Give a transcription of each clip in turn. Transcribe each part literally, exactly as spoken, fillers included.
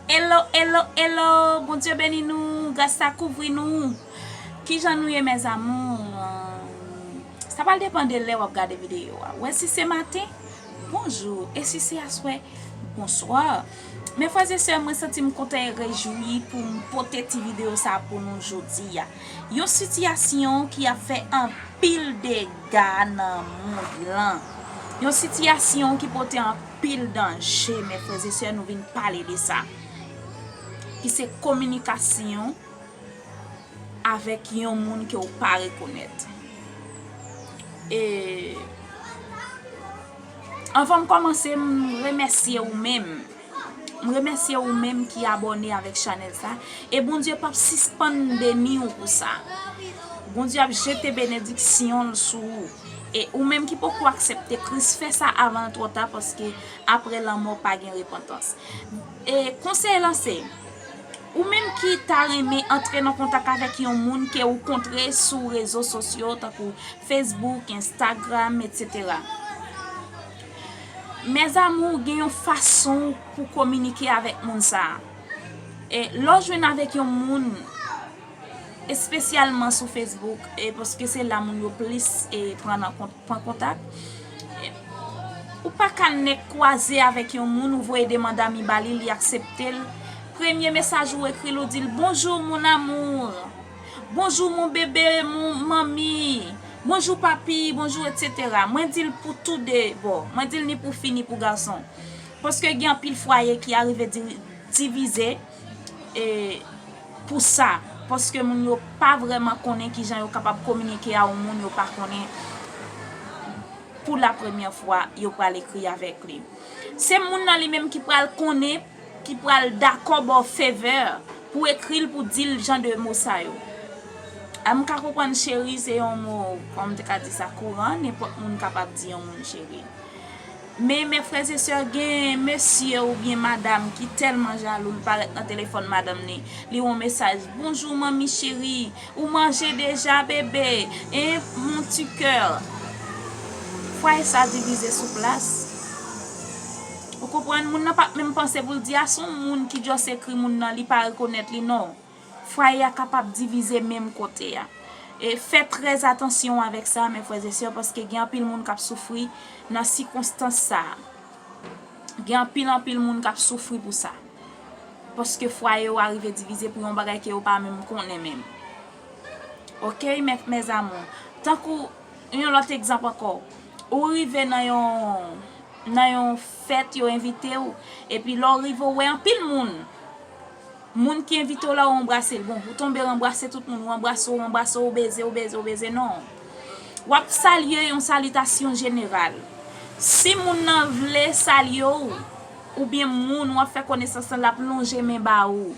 Hello, hello, hello! Bondye beni nou, gras la kouvri nou. Kijan nou ye, mes amours? Sa pral depann de lè w ap gade videyo a. Wè, si se maten, bonjou. E si se aswè, bonswa. Mes frères et sœurs, mwen santi m kontan e rejwi pou m pote ti videyo sa pou nou jodi a. Yon sitiyasyon ki ap fè anpil dega nan mond lan. Yon sitiyasyon ki pote anpil danje, mes frères et sœurs, nou vin pale de sa. Ki se kominikasyon avèk yon moun ke w pa rekonèt. E anvan m kòmanse, m remèsye ou menm. M remèsye ou menm ki abòne avèk chanèl sa. E Bondye p ap sispann beni w pou sa. Bondye ap jete benediksyon l sou ou. E ou menm ki poko aksepte Kris, fè sa avan l twò ta, paske apre lanmò pa gen repantans. E konsèy lan se, ou menm ki ta renmen antre nan kontak avèk yon moun ke ou kontre sou rezo sosyo, tankou Facebook, Instagram, etsetera. Mes amours, gen yon fason pou kominike avèk moun sa a. E lè w jwenn avèk yon moun, espesyalman sou Facebook, e paske se la moun yo plis e pran nan kont, pran kontak. E ou pa ka nèk kwaze avèk yon moun, ou voye demann ami ba li, li aksepte l. Premye mesaj ou ekri l, ou di l, "Bonjour, mon amour. Bonjour, mon bébé, mon manmi. Bonjour, papi. Bonjour, etsetera." Mwen di l pou tou de bò. Mwen di l ni pou fi, ni pou gason. Paske gen anpil fwaye ki arive di-, divize, e, pou sa. Paske moun yo pa vrèman konnen kijan yo kapab kominike a yon moun yo pa konnen pou la premyè fwa yo pral ekri avèk li. Se moun nan li menm ki pral konnen, ki pral dakò ba w favè pou ekri l, pou di l jan de mo sa yo. A, m ka konprann cheri se yon mo, kòman m te ka di sa, kouran, nenpòt moun kapab di yon moun cheri. Men, mes frères et sœurs, gen mesye oubyen madanm ki tèlman jalou, l parèt nan telefòn madanm li, li yon mesaj, "Bonjou, manmi cheri, ou manje deja, bebe? Hein, mon ti kè?" Fwaye sa divize sou plas. Ou konprann? Moun nan p ap menm panse pou l di, "A, se yon moun ki just ekri moun nan, li pa rekonèt li, non." Fwaye a kapab divize menm kote a. E fè trè atansyon avèk sa, mes frères et sœurs, paske gen anpil moun k ap soufri nan sikonstans sa a. Gen anpil, anpil moun k ap soufri pou sa. Paske fwaye yo arive divize pou yon bagay ke yo pa menm konnen menm. Oke, mes, mes amours. Tankou yon lòt egzanp ankò. Ou rive nan yon, nan yon fèt, yo envite w, epi lè w rive, ou wè anpil moun. Moun ki envite w la, ou anbrase l. Bon, ou tonbe, ou anbrase tout moun, ou anbrase, ou anbrase, ou beze, ou beze, ou beze, non. W ap salye yon salitasyon jeneral. Si moun nan vle salye w, oubyen moun w ap fè konesans lan, l ap lonje men ba ou,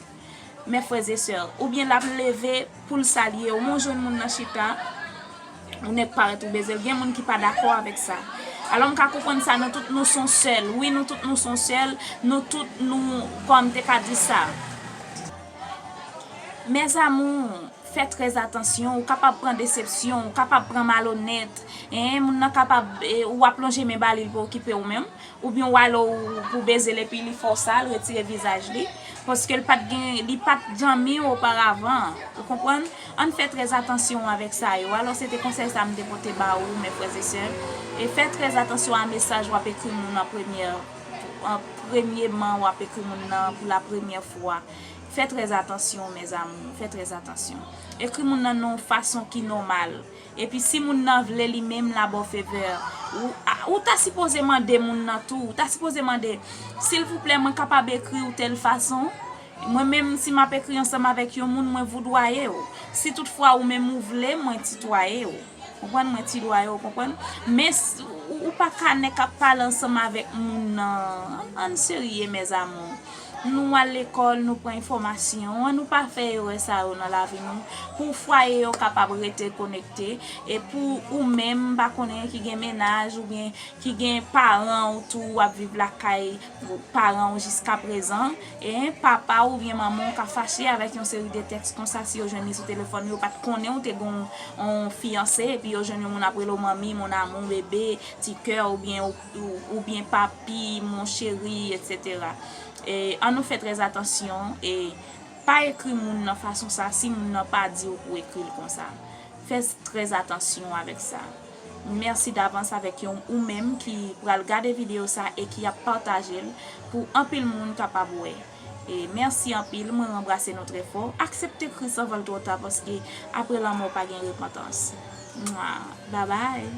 mes frères et sœurs, oubyen l ap leve pou l salye w. Men w jwenn moun nan chita, ou nèk parèt ou beze l. Gen moun ki pa dakò avèk sa. Alò, m ka konprann sa, nou tout nou se yon sèl. Wi, nou tout nou se yon sèl, nou tout nou, kòman m te ka di sa? Mes amours, fè trè atansyon, ou kapab pran desepsyon, ou kapab pran malonèt, en, moun nan kapab, e, ou ap lonje men ba li, li pa okipe w menm, oubyen w ale w pou beze l epi li fè w sa, l retire vizaj li, paske l pa t gen, li pa t janm ye oparavan, ou konprann? Ann fè trè atansyon avèk sa yo. Alò, se te konsèy sa m te pote ba ou, mes frères et sœurs. E fè trè atansyon a mesaj w ap ekri moun an premye, an premyeman w ap ekri moun nan pou la premyè fwa. Fè trè atansyon, mes amours, fè trè atansyon. Ekri moun nan nan yon fason ki nòmal. Epi si moun nan vle li menm, l a ba w favè. Ou, a, ou ta sipoze mande moun nan tou. Ou ta sipoze mande, "Silvouplè, mwen kapab ekri w tèl fason?" Mwen menm, si m ap ekri ansanm avèk yon moun, mwen voudwaye w. Si toutfwa ou menm ou vle, mwen titwaye w. Konprann? Mwen titwaye w, konprann? Men s-, ou, ou pa ka nèk ap pale ansanm avèk moun nan. Ann serye, mes amours. Nou al lekòl, nou pran enfòmasyon, ann nou pa fè erè sa yo nan lavi nou. Pou fwaye yo kapab rete konekte, e pou ou menm, m pa konnen, ki gen mennaj oubyen ki gen paran w tou, w ap viv lakay paran w jiskaprezan, e papa w oubyen manman w ka fache avèk yon seri de tèks konsa, si yo jwenn li sou telefòn, yo pa t konnen w te gen yon, yon fiyanse, epi yo jwenn yon moun ap rele w manmi, mon amour, bebe, ti kè, oubyen, ou, ou, oubyen papi, mon chéri, etsetera. E, an nou fè trè atansyon e pa ekri moun nan fason sa si moun nan pa di w pou ekri l konsa. Fè trè atansyon avèk sa. Mèsi davans avèk yon ou menm ki pral gade videyo sa e ki ap pataje l pou anpil moun kapab wè. E mèsi anpil, mwen anbrase nou trè fò. Aksepte Kris anvan l twò ta paske apre lanmò pa gen repantans. Mwa. Babay.